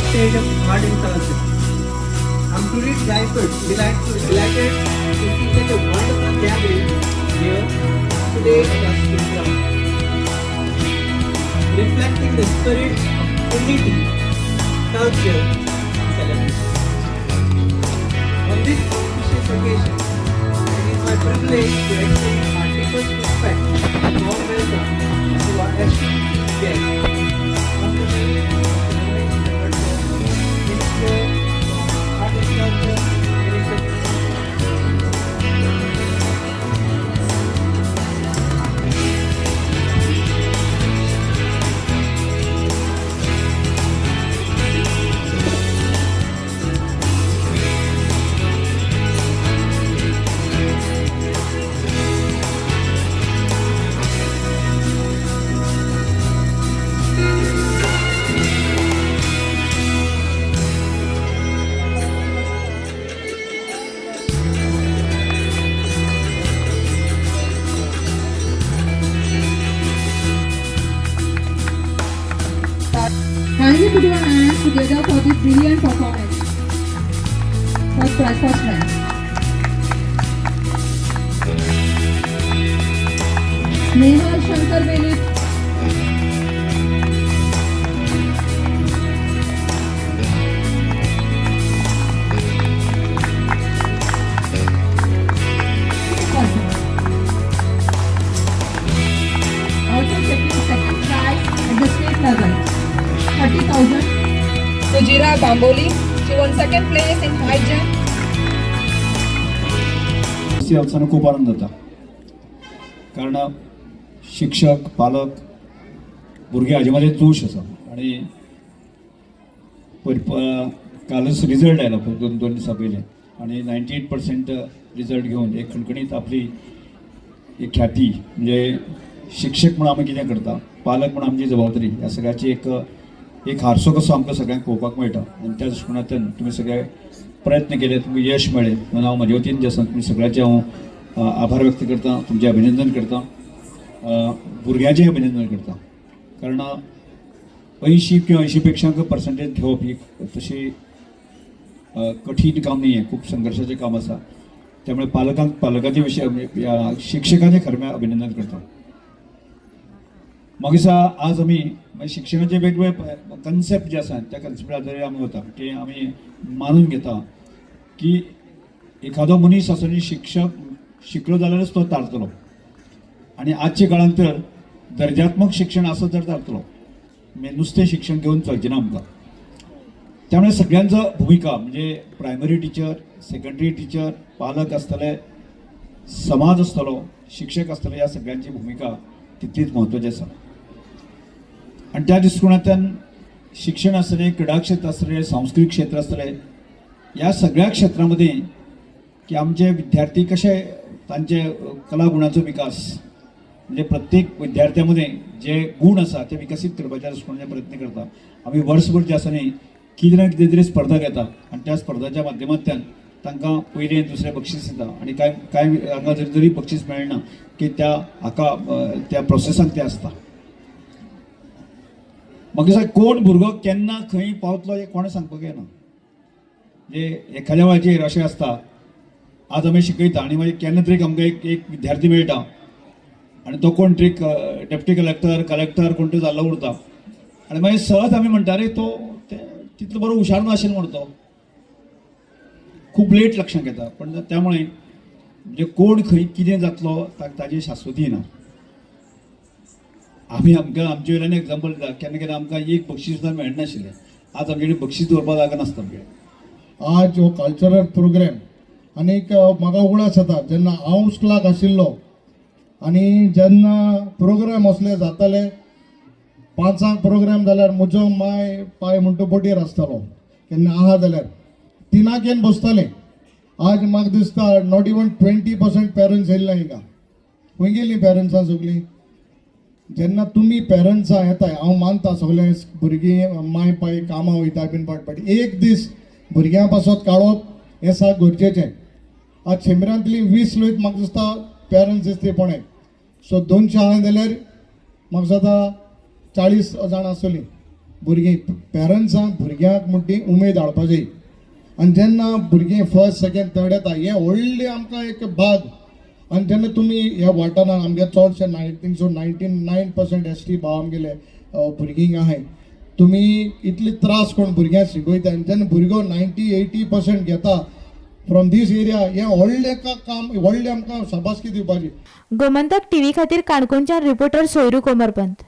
stage of art and culture. I'm truly delighted to see such a wonderful gathering here today at our school ground, reflecting the spirit of unity, culture, and celebration. On this auspicious occasion, it is my privilege to extend our deepest respect and warm welcome to our esteemed chief guest, Honorable Mr. Ramesh Shevardkar, Minister of Art and Culture, Minister. Kindly put your hands together for this brilliant performance. First prize, first rank. Snehal Shankar Velip. Person. Also second, second prize at the state level, 30,000. Sujira Bamboli. She won second place in high jump. आमचा खूप आनंद जाता, कारण शिक्षक, पालक, भुरगीं हाजे मदीं जोश आसा. आनी पयर कालच रिजल्ट आयलो पळय, 2-2 दिसां पयलीं, आनी 98% रिजल्ट घेवन एक खणखणीत आपली एक ख्याती, म्हणजे शिक्षक म्हणून आमी कितें करता, पालक म्हणून आमची जबाबदारी, ह्या सगळ्याची एक एक हारसो कसो आमकां सगळ्यांक पळोवपाक मेळटा. आनी त्या दृश्टिकोनांतल्यान तुमी सगळे प्रयत्न केले, तुमकां यश मेळ्ळें म्हणून हांव म्हजे वतीन जे आसा तुमी सगळ्याचें हांव आभार व्यक्त करता, तुमचें अभिनंदन करता, भुरग्यांचें अभिनंदन करता, कारण 80 किंवा 80 पेक्षा पर्सेंटेज घेवप ही तशी कठीण काम न्ही आहे, खूप संघर्षाचें काम आसा. त्यामुळे पालकांक, पालकाचे विशय, शिक्षकांचें खरें म्हळ्यार अभिनंदन करता. मागीर दिसा आज आमी मागीर शिक्षणाचे वेगवेगळे कन्सेप्ट जे आसा, त्या कन्सेप्टा आधारीत आमी वता की आमी मानून घेता की एखादो मनीस आसा न्ही, शिक्षक शिकलो जाल्यारच तो तारतलो आनी आजच्या काळांत तर दर्जात्मक शिक्षण आसत तर तारतलो, म्हणजे नुस्तें शिक्षण घेवन चलचें ना आमकां. त्यामुळे सगळ्यांचो भुमिका, म्हणजे प्रायमरी टिचर, सेकंडरी टिचर, पालक आसतले, समाज आसतलो, शिक्षक आसतले, ह्या सगळ्यांची भुमिका तितलीच म्हत्वाची आसा. आनी त्या दृश्टिकोनांतल्यान शिक्षण आसतलें, क्रिडा क्षेत्र आसतलें, सांस्कृतीक क्षेत्र आसतलें, ह्या सगळ्या क्षेत्रां मदीं की आमचे विद्यार्थी कशे तांचे कला गुणाचो विकास, म्हणजे प्रत्येक विद्यार्थ्या मदीं जे गूण आसा ते विकसीत करपाच्या दृश्टिकोनाचे प्रयत्न करता. आमी वर्सभर जे आसा न्ही, कितें ना कितें तरी स्पर्धा घेता आनी त्या स्पर्धाच्या माध्यमांतल्यान तांकां पयलें, दुसरें बक्षीस दिता. आनी कांय कांय हांगा जरी जरी बक्षीस मेळना की त्या हाका त्या प्रोसेसाक ते आसता. म्हाका दिसता कोण भुरगो केन्ना खंय पावतलो हें कोणें सांगपाक येना. म्हणजे एखाद्या वेळाचेर अशें आसता, आज आमी शिकयता आनी मागीर केन्ना तरी आमकां एक एक विद्यार्थी मेळटा आनी तो कोण तरी डेप्युटी कलेक्टर, कलेक्टर कोण तरी जाल्लो उरता आनी मागीर सहज आमी म्हणटा, "अरे, तो तितलो बरो हुशार नाशिल्लो म्हणटा तो." खूब लेट लक्षांत येता. पण त्यामुळे म्हणजे कोण खंय कितें जातलो ताजी शाश्वती ना. आमी आमकां आमचे वयल्यान एग्जाम्पल दिता, केन्ना केन्ना आमकां एक बक्षीस सुद्दां मेळनाशिल्लें. आज आमचे कडेन बक्षीस दवरपाक जागा नासता आमचे. आज हो कल्चरल प्रोग्राम आनीक म्हाका उगडास जाता, जेन्ना हांव स्कुलाक आशिल्लो आनी जेन्ना प्रोग्राम असले जाताले, 5 प्रोग्राम जाल्यार म्हजो माय पाय म्हणटा बोटीर आसतालो. केन्ना आहा जाल्यार 3 येवन बसताले. आज म्हाका दिसता not even 20% parents येयले ना हिंगा. खंय गेलीं पेरंट्सां सगळीं? जेन्ना तुमी पेरंट्सां येताय, हांव मानता सगळे भुरगीं माय पाय कामां वयता बीन, बट एक दीस भुरग्यां पासत काडप हें सात गरजेचें. आज 100 तली 20 लोक म्हाका दिसता पेरंट्स दिसता पणें. सो 200 आहा जाल्यार म्हाका दिसता 40 जाणां आसतलीं. भुरगीं पेरंट्सांक भुरग्यांक म्हण ती उमेद हाडपा जाय. आनी जेन्ना भुरगीं फर्स्ट, सेकेंड, थर्ड येता, हें व्हडलें आमकां एक भाग. आनी जेन्ना तुमी ह्या वाठारान आमगे चडशे 19 so 99% ST भाव आमगेले भुरगीं आहाय. तुमी इतले त्रास करून भुरग्यांक शिकयता आनी जेन्ना भुरगो 90 80% घेता फ्रॉम these area, हें व्हडलें काम, व्हडलें आमकां शाबासकी दिवपाची. गोमंतक टीव्ही खातीर काणकोणच्यान रिपोर्टर सोयरू कोमरपंत.